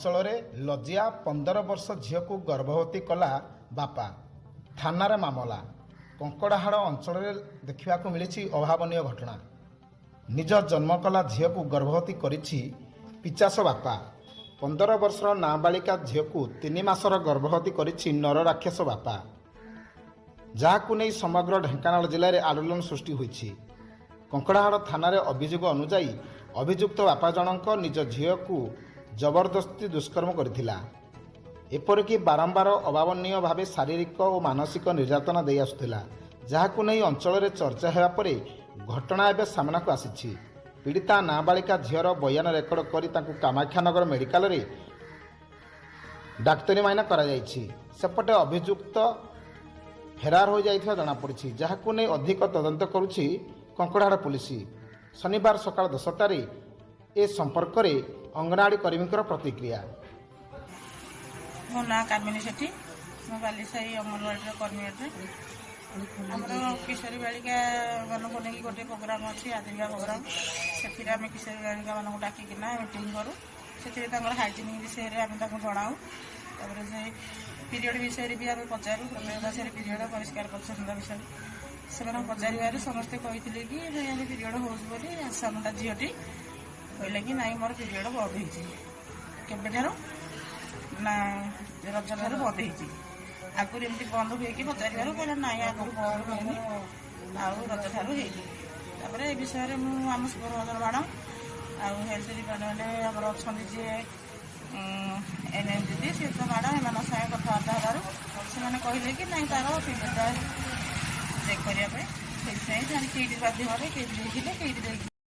ଅଞ୍ଚଳରେ ଲଜିଆ 15 ବର୍ଷ ଝିଅକୁ ଗର୍ଭବତୀ କଲା ବାପା, ଥାନାରେ ମାମଲା। କଙ୍କଡ଼ାହାଡ଼ ଅଞ୍ଚଳରେ ଦେଖିବାକୁ ମିଳିଛି ଅଭାବନୀୟ ଘଟଣା। ନିଜ ଜନ୍ମ କଲା ଝିଅକୁ ଗର୍ଭବତୀ କରିଛି ପିଚାସ ବାପା। 15 ବର୍ଷର ନାବାଳିକା ଝିଅକୁ 3 ମାସର ଗର୍ଭବତୀ କରିଛି ନର ରାକ୍ଷସ ବାପା, ଯାହାକୁ ନେଇ ସମଗ୍ର ଢେଙ୍କାନାଳ ଜିଲ୍ଲାରେ ଆଲୋଡ଼ନ ସୃଷ୍ଟି ହୋଇଛି। କଙ୍କଡ଼ାହାଡ଼ ଥାନାରେ ଅଭିଯୋଗ ଅନୁଯାୟୀ ଅଭିଯୁକ୍ତ ବାପା ଜଣଙ୍କ ନିଜ ଝିଅକୁ ଜବରଦସ୍ତି ଦୁଷ୍କର୍ମ କରିଥିଲା। ଏପରିକି ବାରମ୍ବାର ଅଭାବନୀୟ ଭାବେ ଶାରୀରିକ ଓ ମାନସିକ ନିର୍ଯାତନା ଦେଇ ଆସୁଥିଲା, ଯାହାକୁ ନେଇ ଅଞ୍ଚଳରେ ଚର୍ଚ୍ଚା ହେବା ପରେ ଘଟଣା ଏବେ ସାମ୍ନାକୁ ଆସିଛି। ପୀଡ଼ିତା ନାବାଳିକା ଝିଅର ବୟାନ ରେକର୍ଡ କରି ତାଙ୍କୁ କାମାକ୍ଷାନଗର ମେଡିକାଲରେ ଡାକ୍ତରୀ ମାଇନା କରାଯାଇଛି। ସେପଟେ ଅଭିଯୁକ୍ତ ଫେରାର ହୋଇଯାଇଥିବା ଜଣାପଡ଼ିଛି, ଯାହାକୁ ନେଇ ଅଧିକ ତଦନ୍ତ କରୁଛି କଙ୍କଡ଼ାହାଡ଼ ପୋଲିସ। ଶନିବାର ସକାଳ 10ଟାରେ ଏ ସମ୍ପର୍କରେ ଅଙ୍ଗନବାଡ଼ି କର୍ମୀଙ୍କର ପ୍ରତିକ୍ରିୟା। ମୋ ନାଁ କାମିନୀ ସେଠୀ, ମୁଁ ବାଲିସାହି ଅଙ୍ଗନବାଡ଼ିର କର୍ମୀ ଅଟେ। ଆମର କିଶୋରୀ ବାଳିକାମାନଙ୍କୁ ନେଇକି ଗୋଟେ ପ୍ରୋଗ୍ରାମ୍ ଅଛି, ଆଦିବା ପ୍ରୋଗ୍ରାମ୍। ସେଥିରେ ଆମେ କିଶୋରୀ ବାଳିକାମାନଙ୍କୁ ଡାକିକିନା ମିଟିଂ କରୁ। ସେଥିରେ ତାଙ୍କର ହାଇଜିନିକ୍ ବିଷୟରେ ଆମେ ତାଙ୍କୁ ଜଣାଉ। ତାପରେ ସେ ପିରିୟଡ଼ ବିଷୟରେ ବି ଆମେ ପଚାରୁ। ପ୍ରତ୍ୟେକ ମାସରେ ପିରିୟଡ଼, ପରିଷ୍କାର ପରିଚ୍ଛନ୍ନତା ବିଷୟରେ ସେମାନଙ୍କୁ ପଚାରିବାରୁ ସମସ୍ତେ କହିଥିଲେ କି ନାଇଁ, ପିରିୟଡ଼ ହେଉଛି ବୋଲି। ସାନଟା ଝିଅଟି କହିଲା କି ନାଇଁ, ମୋର ପିରିୟଡ଼ ବନ୍ଦ ହେଇଛି। କେବେଠାରୁ ନା, ରଜଠାରୁ ବନ୍ଦ ହେଇଛି। ଆଗରୁ ଏମିତି ବନ୍ଦ ହୁଏ କି ପଚାରିବାରୁ କହିଲା ନାଇଁ, ଆଗରୁ ବନ୍ଦ ହୁଏନି, ଆଉ ରଜଠାରୁ ହେଇଛି। ତାପରେ ଏ ବିଷୟରେ ମୁଁ ଆମ ସୁପରଭାଇଜର ମ୍ୟାଡ଼ାମ୍ ଆଉ ହେଲ୍ଥ ଡିପାର୍ଟମେଣ୍ଟ ଆମର ଅଛନ୍ତି ଯିଏ ଏନ୍ ଏମ୍ ଦିଦି, ସେ ତ ମ୍ୟାଡ଼ାମ୍, ଏମାନଙ୍କ ସାଙ୍ଗେ କଥାବାର୍ତ୍ତା ହେବାରୁ ସେମାନେ କହିଲେ କି ନାଇଁ, ତାର ପିରିୟଡ଼ଟା ଚେକ୍ କରିବା ପାଇଁ। ସେଇଥିପାଇଁ ସେମାନେ କିଟ୍ ମାଧ୍ୟମରେ କିଟ୍ ଦେଇଥିଲେ, କିଟ୍ ଦେଇକି